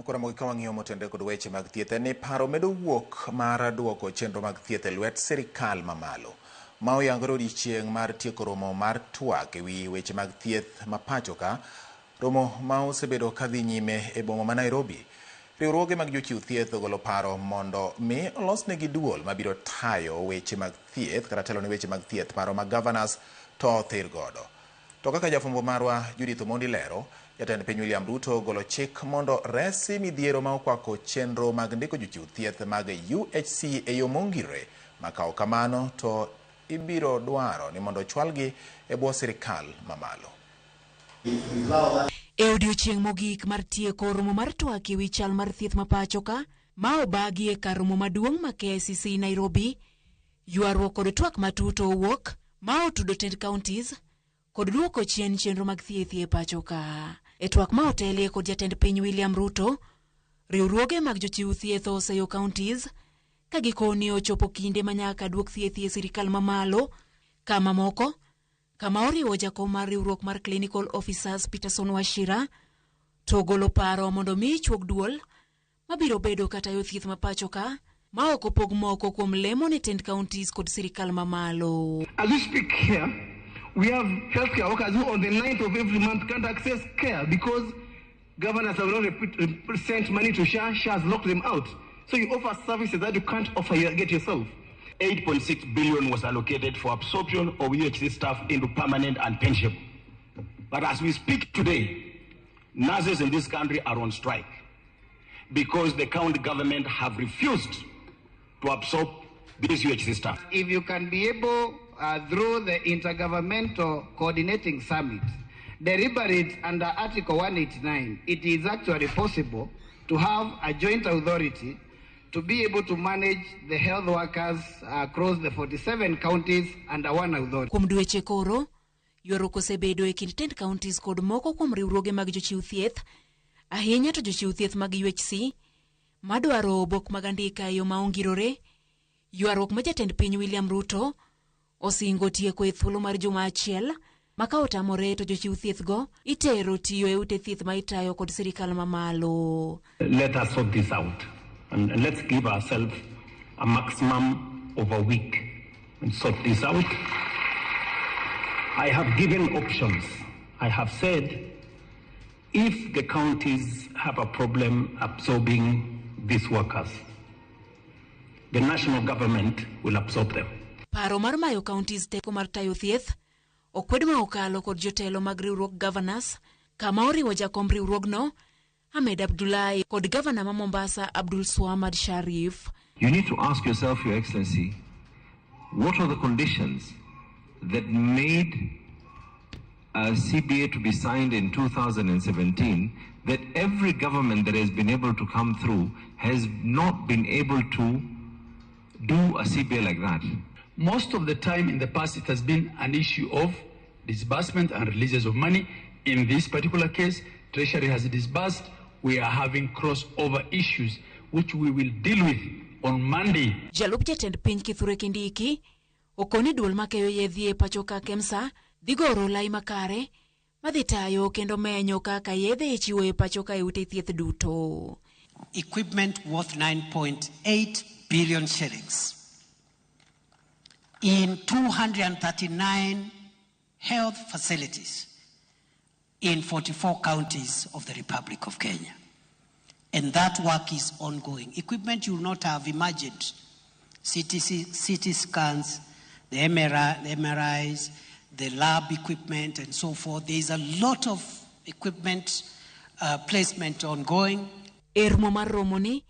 Nyikwa ka wang'iyo motenore kod weche mag thieth en ni paro medo wuok mar duoko chenro mag thieth e lwet sirikal mamalo. Ma oyangore odiochieng' mar tieko romo mar twak ewi weche mag thieth ma pacho ka, romo ma osebedo kadhi nyime e boma ma Nairobi. Riwruoge mag jochiw thieth ogolo paro mondo mi olosnegi duol mabiro tayo weche mag thieth kata telo ne weche mag thieth, paro mag governors to othir godo. To kaka jafwambo marwa Judith Omondi lero, jatend piny William Ruto ogolo chik mondo resi midhiero ma okwako chenro mag ndiko jochiw thieth mag UHC e yo mongirore, ma ka ok kamano to ibiro dwaro ni mondo ochwalgi e bwo sirikal mamalo. E odiochieng' mogik mar tieko romo mar twak ewi chal mar thieth ma pacho ka, ma obagi e kar romo maduong' ma KICC Nairobi, ywaruok kod twak matut owuok ma otudo tend counties kod duoko chien chenro mag thieth e pacho ka. E twak ma otelie kod jatend piny William Ruto, riwruoge mag jochiw thieth oseyo counties ka gikoni ochopo kinde ma nyaka duok thieth e sirikal mamalo, kama moko kama oriwo jakom mar riwruok mar Clinical Officers Peterson Wachira to ogolo paro mondo mi chuog duol mabiro bedo katayo thieth ma pacho ka ma ok opog moko kuom lemo ne tend counties kod sirikal mamalo. As we speak here, we have healthcare workers who on the 9th of every month can't access care because governors have not sent money to SHA, SHA has locked them out. So you offer services that you can't offer you get yourself. 8.6 billion was allocated for absorption of UHC staff into permanent and pensionable. But as we speak today, nurses in this country are on strike because the county government have refused to absorb these UHC staff. If you can be able, through the Intergovernmental Coordinating Summit, deliberate under Article 189, it is actually possible to have a joint authority to be able to manage the health workers across the 47 counties under one authority. Kuom dweche koro, ywaruok osebedo e kind tend counties kod moko kuom riwruoge mag jochiw thieth, ahinya to jochiw thieth mag UHC, madwaro obok mag andika e yo ma ongirore, ywaruok ma jatend piny William Ruto osingo tieko e thuolo mar juma achiel, ma ka otamore to jochiw thieth go itero tiyo e ute thieth ma itayo kod sirikal mamalo. Let us sort this out and let's give ourselves a maximum of a week and sort this out. I have given options. I have said if the counties have a problem absorbing these workers, the national government will absorb them. Paro mar mayo counties teko mar tayo thieth okwed ma okalo kod jotelo mag riwruog governors kama oriwo jakom riwruogno Ahmed Abdullahi kod gavana ma Mombasa Abdul Swamad Sharif. You need to ask yourself, Your Excellency, what are the conditions that made a CBA to be signed in 2017 that every government that has been able to come through has not been able to do a CBA like that? Most of the time in the past, it has been an issue of disbursement and releases of money. In this particular case, Treasury has disbursed. We are having crossover issues, which we will deal with on Monday. Jalup jatend piny Kithure Kindiki okoni duol makeyo yedhe e pacho ka KEMSA dhi goro lai makare madhi tayo kendo menyo kaka yedhe ichiwo e pacho ka e ute thieth duto. Equipment worth 9.8 billion shillings in 239 health facilities in 44 counties of the Republic of Kenya. And that work is ongoing. Equipment you will not have imagined. CT, CT scans, the MRI, the MRIs, the lab equipment, and so forth. There is a lot of equipment placement ongoing. E romo mar romoni,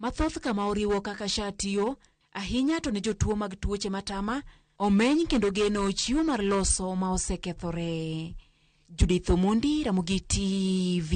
mathoth kama oriwo kaka SHA tiyo, ahinya to ne jotuo mag tuoche matama, omeny kendo geno chiwo mar loso ma osekethore. Judith Omondi, Ramogi TV.